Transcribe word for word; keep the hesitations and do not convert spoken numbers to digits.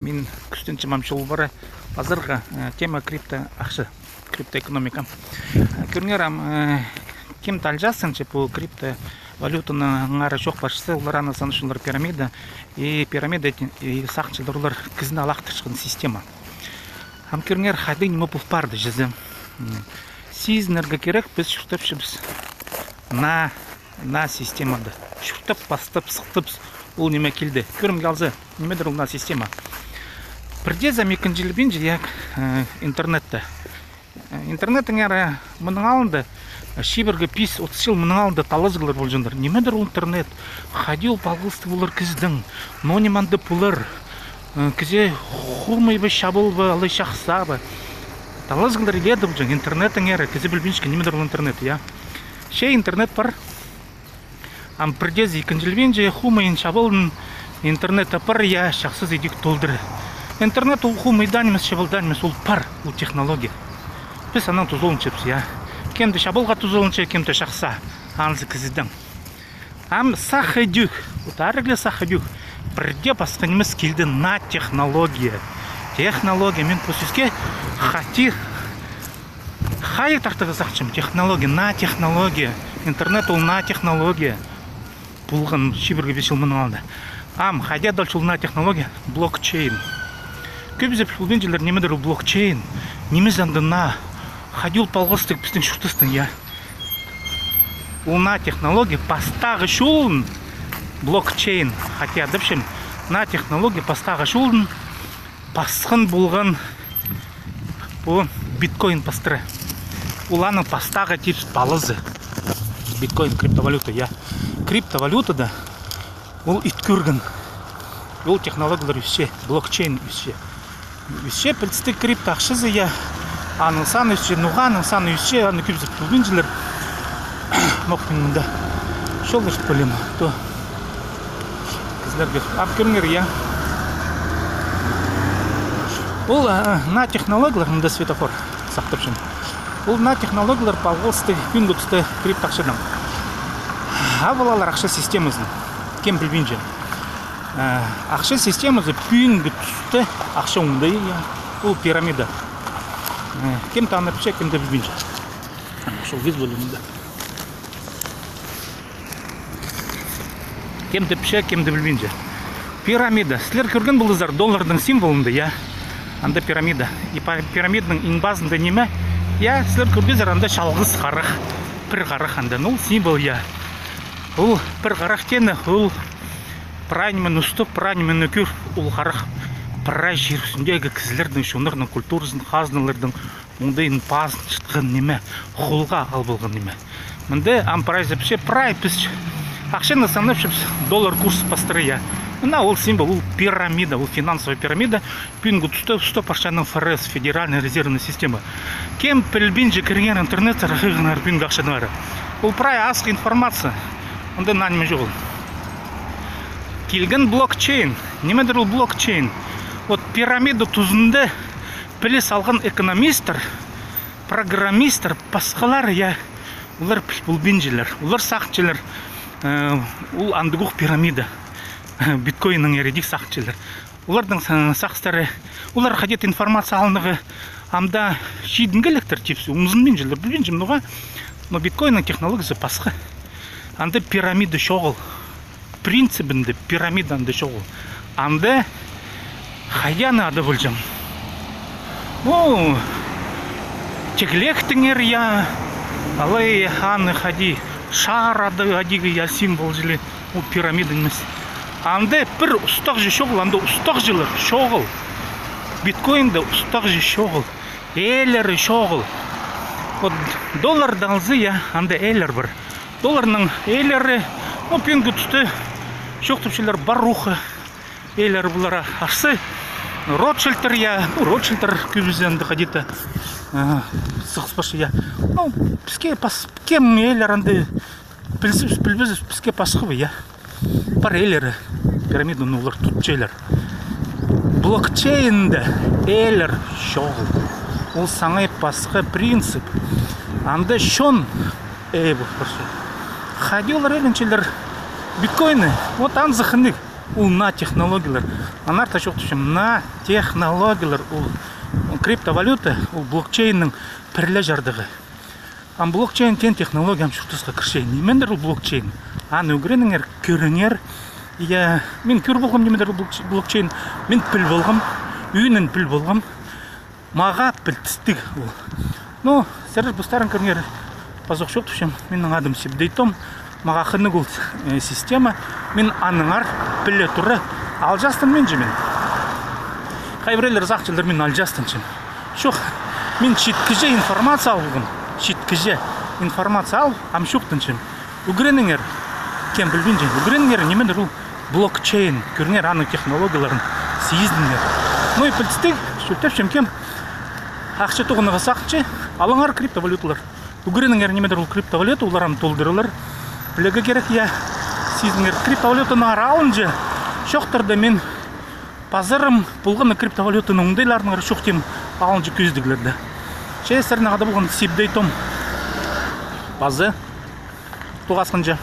Мин кӱстенчем ам чол пара пазарға, э, тема крипто ахча, криптоэкономика. Э, кӧріңер ам, э, кем-де алҷаасча пу криптовалютаның аңар чоох парчатса, олар аны санапчалар пирамида, и пирамида, и сағынчалар олар кізіні алахтырчатхан система. Ам кӧріңер, хайди ниме пол парды чізе. М, сизінерге кирек, піс чуртапчабыс наа, наа системада. Чуртап, пастап сыхтабыс, ол ниме килді. Кӧрімге алза, нимедір ол наа система. Пірдеезі ам ікінҷілебинче, я, э, интернетте. Э, интернеттің ары мының алнында, э, чибіргі пис-отыс чыл мының алнында талазығлар полҷаңнар. Нимедір ол интернет? Хайди ол палғалыстығ полар кізідең? Но ниме анда полар? Э, кізі хумай ба, чабал ба, алай чахса ба? Талазығлар илееде полҷаң, интернеттің ары, кізі пілбинчеткен, нимедір ол интернет, я. Че интернет пар. Ам пірдеезі ікінҷілебинче, хумайын, чабалын интернет пар, я, чахсызы идӧк толдыра. Интернет ол хумайдаң нимес, чабалдаң нимес, ол пар, ол технология. Піс анаң тузаланчабыс, я. Кем-де чабалға тузаланча, кем-де чахса, анзы кізідең. Ам сах идӧк, вот арығлы сах идӧк, пірдее пасха нимес килді, наа технология. Технология, мин пу сӧске хати хайығ тартарға сағынчам. Технология, наа технология. Интернет ол наа технология. Полған чибіргі пис чыл мының алнында. Ам хайди адалча ол наа технология? Блокчейн. Кӧбізі пілбинчелер, нимедір ол блокчейн, нимезі анда наа, хайди ол палғалыстығ пістің чуртастаң, я. Ол наа технология, пастағы чолын, блокчейн, хати адапчам, наа технология пастағы чолын пасхан полған пу биткоин пастыра. Ол аның пастағы тип палазы. Биткоин, криптовалюта, я. Криптовалютада ол ит кӧрген. Ол технологиялар ӧсче, блокчейн ӧсче. Ӧсче пілдістіг крипто ахчазы, я. Аның саны ӧсче, ноға аның саны ӧсче, аны кӧбізі пілбинчелер. Мох, мин мында чол ырт полим, то кізілерге. Ам кӧріңер, я. Ол, а, наа технологиялар, мында светофор сахтапчам. Ол наа технологиялар палғалыстығ пӱӱнгі туста крипто ахчадаң. А ол алар ахча системазын кем пілбинче. Э, ахча системазы пӱӱнгі туста ахча оңдайы, я. Ол пирамида. Э, кем-де аны пілче, кем-де пілбинче. Чол кӧзіт полим мында. Кем-де пілче, кем-де пілбинче. Пирамида. Сірер кӧрген поларзар доллардың символында, я. Анда пирамида. И па-, пирамиданың иң пазында ниме? Я, сірер кӧргезер, анда чалғыс харах. Пір харах анда. Ну, символ, я. Ол пір харах теені, ол прай нимені устап, прай нимені кӧр, ол харах прай чир ӱстӱндегі кізілернің, чоннарның культуразын, хазналарның оңдайын пазынчатхан ниме, холға алып алған ниме. Мында ам прайзы пілче, прай піс ахчаны санапчабыс доллар курс пастыра, я. Мына ол символ, ол пирамида, ол финансовая пирамида. Пӱӱнгі туста, туста парчаның ФРС, Федеральная резервная система. Кем пілбинче, кіріңер интернетке, хығырыңар пӱӱнгі ахчаға. Ол прай асхы информация. Анда наа ниме чоғыл. Килген блокчейн. Нимедір ол блокчейн? Вот пирамида тузында піліс алған экономисттер, программисттер, пасхалар, я, олар піл-, пілбинчелер. Олар сағынчалар, э, ол андағох пирамида. Биткоиннің ері идӧк сағынчалар. Олардың са-, сағыстары, олар хайди-да информация алынарға, ам даа чидінгелектер тіпче, умзынминчелер, пілбинчем ноға, но биткоинның технологиязы пасха. Анда пирамида чоғыл. Принцибінде пирамида анда чоғыл. Анда хайди аны адап полҷаң? Ну, тіглектеңер, я, алай аны хайди, шар ады, адигі, я, символ чіли. Ол пирамида нимес. Анда пір устағҷы чоғыл, анда устағҷылар чоғыл. Биткоинда устағҷы чоғыл. Ээлері чоғыл. Вот долларды алза, я, анда ээлер пар. Долларның ээлері, ну, пӱӱнгі туста чоохтапчалар баруха ээлері полар, арса Ротшильдтер, я, ну, Ротшильдтер кӧбізі анда хайди-да, а, сығыс парча, я. Ну, піске пас-, кем ээлер анда пілзебіс, пілбезібіс, піске пасха ба, я. Пар ээлері, пирамиданы олар тутчалар. Блокчейнде ээлер чоғыл. Ол саңай пасха принцип. Анда чон ее полып парча. Хайди олар ээленчелер биткоинні? Вот анзы хынығ. Ол наа технологиялар. Аннаңар даа чоохтапчам, наа технологиялар ол. Криптовалюта ол блокчейннің пір ле чардығы. Ам блокчейн теен технология ам чуртасха кірче. Нимендір ол блокчейн? Аны ӱгреніңер, кӧріңер. Я, мин кӧр полғам нимендір ол блокч-, блокчейн. Мин піл полғам, ӧӧнін піл полғам. Мағаа пілдістіг ол. Ну, сірер постарың кӧріңер, пазох чоохтапчам, минің адым Сибдей Том, мағаа хынығ ол, э, система, мин аннаңар піле тура алҷаастанминчам мин. Хай пірелер сағынчалар, мин алҷаастанчам. Чох, мин читкіҷе информация алғам, читкіҷе информация алып, ам чоохтанчам. Ӱгреніңер, кем пілбинче, ӱгреніңер, нимендір ол блокчейн, кӧріңер аның технологияларын, сизініңер. Ну и пілдістіг, чоохтапчам, кем ахча тоғынарға сағынча, алыңар криптовалюталар. Ӱгреніңер, нимендір ол криптовалюта, олар ам толдырылар. Пілерге кирек, я, сизініңер, криптовалютаның алынҷа чоохтарда мин пазарым полған криптовалютаның оңдайларынаңар чоохтим, алынҷа кӧзідіглерде. Че сірернең хада полған Сибдей Том. Паза тоғасханҷа.